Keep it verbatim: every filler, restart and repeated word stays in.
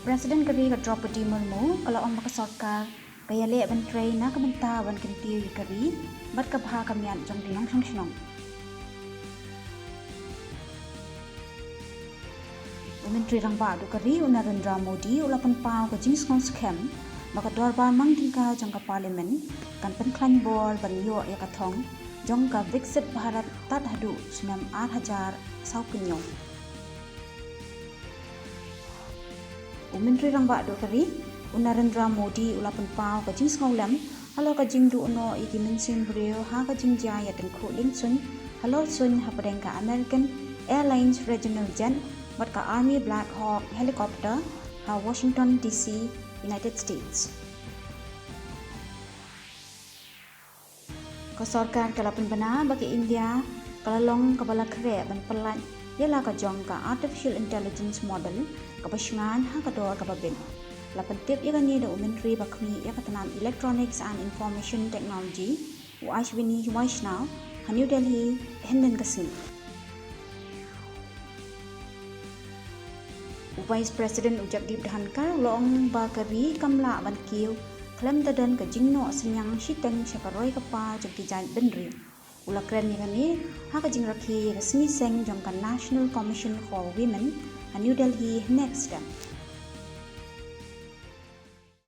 President ka ri ka Droupadi Murmu ka la ong ba ka sorkar ka ïaleh ban trei na ka bynta ban kyntiew ïa ka ri bad ka bha ka miat jong ki nongshong shnong. U Myntri Rangbah Duh ka ri u Narendra Modi u la pynpaw ka jingsngew skhem ba ka dorbar mang tyngka jong ka Parliament kan pynkhlaiñ bor ban ïoh ïa ka thong jong ka Viksit Bharat tad haduh snem ar hajar saw phew. U Myntri Rangbah Duh ka ri u Narendra Modi u la pynpaw ka jingsngewlem halor ka jingduh noh ïa ki mynsiem briew ha ka jingjia ïatyngkhuh liengsuiñ halor suiñ hapdeng ka American Airlines Regional Jet bad ka Army Black Hawk Helicopter ha Washington D C, United States. Ka sorkar ka la pynbna ba ka India ka la long kaba la khreh ban pyllait ïa la ka jong ka Artificial Intelligence Model kaba shngaiñ ha ka dor kaba bit. La pyntip ïa kane da u Myntri ba khmih ïa ka tnat Electronics and Information Technology, u Ashwini Vaishnaw, ha New Delhi hynnin ka sngi. U Vice President u Jagdeep Dhankhar u la ong ba ka ri kam lah ban kiew khlem da don ka jingnoh synñiang shiteng sha ka roi ka par jong ki jait bynriew. U la kren ïa kane ha ka jingrakhe ïa ka sngi seng jong ka National Commission for Women ha New Delhi hynne ka step.